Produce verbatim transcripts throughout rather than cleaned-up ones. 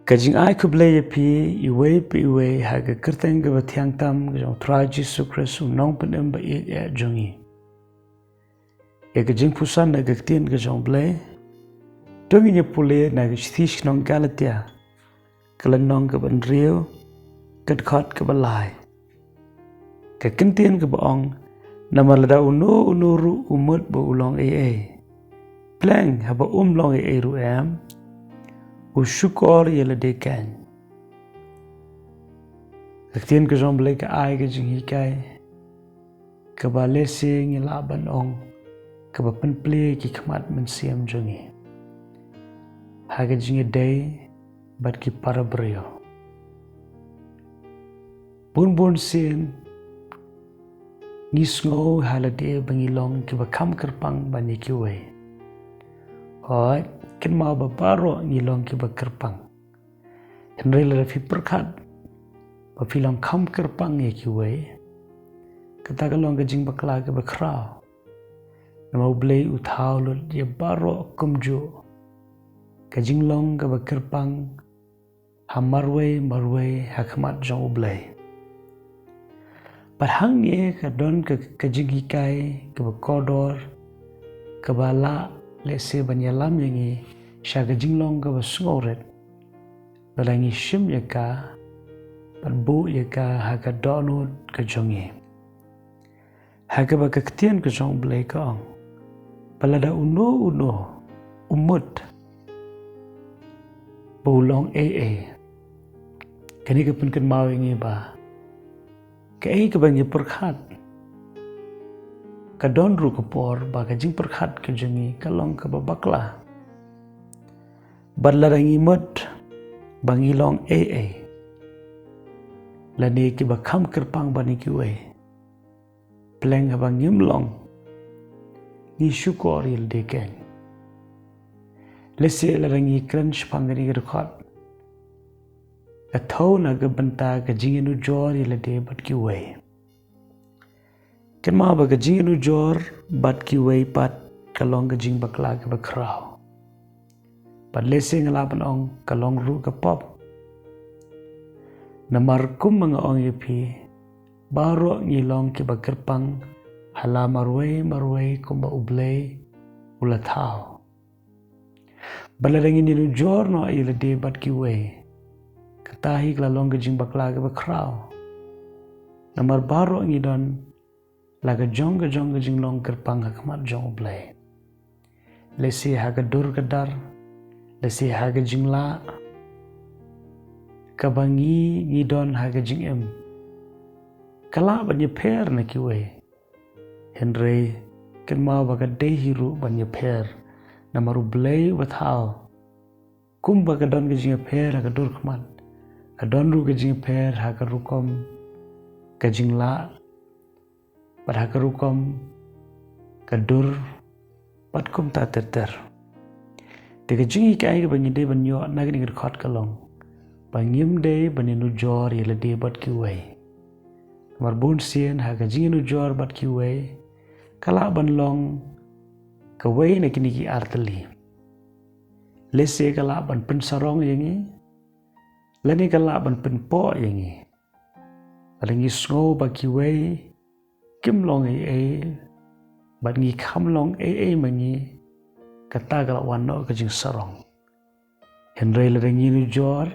Ka jingai khublei ïa phi iwei pa iwei ha ka kyrteng kaba thiang tam ka jong u Trai Jisu Khrist, u nongpynim ba ïeit eh jong ngi. Ïa ka jingpuson na ka ktien ka jong u Blei, to ngin ïa pule na ka shithi sha ki nong Galatia, ka lynnong kaba hynriew, ka dkhot kaba lai. Ka kyntien kaba ong, namar lada uno uno ruh u mut ba u long ei ei, pleng haba um long ei ei ruh em, u shukor ïa lade keiñ. Ka ktien ka jong u Blei ka ai ka jinghikai kaba lehse ngi lah ban ong kaba pynplie ki khmat mynsiem jong ngi ha ka jingïadei bad ki para briew. Bun bun sien ngi sngew ha lade ba ngi long kiba kham kyrpang ban ïa kiwei. Hooid, kynmaw ba baroh ngi long kiba kyrpang. Hynrei lada phi pyrkhat ba phi long kham kyrpang ïa kiwei, kata ka long ka jingbakla kaba khraw. Namar u Blei u thaw lut ïa baroh kumjuh ka jinglong kaba kyrpang ha marwei marwei ha khmat jong u Blei. Bad hangne ka don ka, ka jinghikai kaba kordor kaba lah lehse ban ïalam ïa ngi sha ka jinglong kaba sngewrit lada ngi shim ïa ka bad buh ïa ka ha ka dohnud ka jong ngi. Ha kaba ka ktien ka jong u Blei ka ong, ba lada uno uno u mut ba u long ei ei. Kane ka pynkynmaw ïa ngi ba kaei kaba ngi pyrkhat, ka don ruh ka por ba ka jingpyrkhat ka jong ngi ka long kaba bakla. Bad lada ngi mut ba ngi long ei ei, lane kiba kham kyrpang ban ïa kiwei, pleng haba ngim long, ngi shukor ïa lade keiñ. Lehse lada ngi kren shaphang kane ka dkhot, ka thew na ka bynta ka jingïanujor ïa lade bad kiwei. Kynmaw ba ka jingïanujor bad kiwei pat ka long ka jingbakla kaba khraw. Bad lehse nga lah ban ong ka long ruh ka pop. Namar kumba nga ong ïa phi, baroh ngi long kiba kyrpang ha la marwei marwei kumba u Blei u la thaw. Bad lada ngin ïanujor noh ïa lade bad kiwei, kata hi ka la long ka jingbakla kaba khraw. Namar baroh ngi don la ka jong ka jong ka jinglong kyrpang ha khmat jong u Blei. Lehse ha ka dur ka dar, lehse ha ka jinglah, kaba ngi ngi don ha ka jingim, ka lah ban ïapher na kiwei. Hynrei kynmaw ba ka dei hi ruh ban ïapher, namar u Blei uba thaw. Kumba ka don ka jingïapher ha ka dur khmat, ka don ruh ka jingïapher ha ka rukom ka jinglah, bad ha ka rukom ka dur, bad kumta ter ter. Te ka jinghikai kaba ngi dei ban ïoh na kane ka dkhot ka long ba ngim dei ban ïanujor ïa lade bad kiwei. Namar bun sien ha ka jingïanujor bad kiwei, ka lah ban long kawei na kine ki ar tylli. Lehse ka lah ban pynsarong ïa ngi, lane ka lah ban pynpoh ïa ngi. Lada ngi sngew ba kiwei kim long ei ei, bad ngi kham long ei ei ma ngi, kata ka la wan noh ka jingsarong. Hynrei lada ngi ïanujor,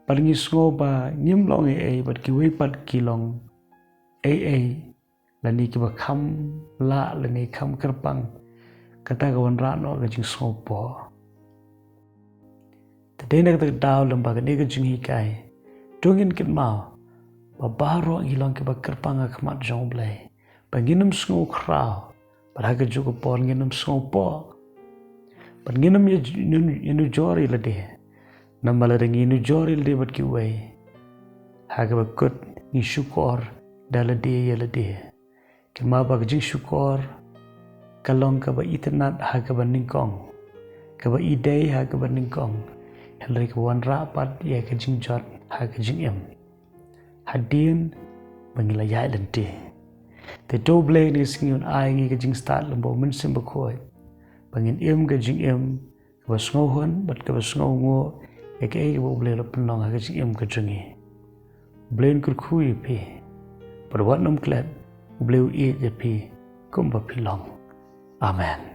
bad ngi sngew ba ngim long ei ei, bad kiwei pat ki long ei ei, lane kiba kham lah, lane kham kyrpang, kata ka wanrah noh ka jingsngewpoh. Te dei na kata ka daw lem bad kane ka jinghikai, to ngin kynmaw ba baroh ngi long kiba kyrpang ha khmat jong u Blei, ba ngin ym sngew khraw, bad ha kajuh ka por ngin ym sngew poh, bad ngin ym ïa-, ïa-, ïanujor ïa lade. Namar lada ngi ïanujor ïa lade bad kiwei, ha kaba kut ngi shukor da lade ïa lade. Kynmaw ba ka jingshukor ka long kaba itynnad ha kaba nyngkong, kaba idei ha kaba nyngkong, hynrei kaba wanrah pat ïa ka jingjot ha ka jingim hadien ba ngi la ïaid lynti. Te to u Blei ha kane ka sngi un ai ïa ngi ka jingstad lem bad u Mynsiem Bakhuid, ba ngin im ka jingim kaba sngewhun bad kaba sngewnguh ïa kaei kaba U Blei u la pynlong ha ka jingim ka jong ngi. U Blei un kyrkhu ïa phi. Bad wat nym klet, U Blei u ïeit ïa phi kumba phi long. Amen.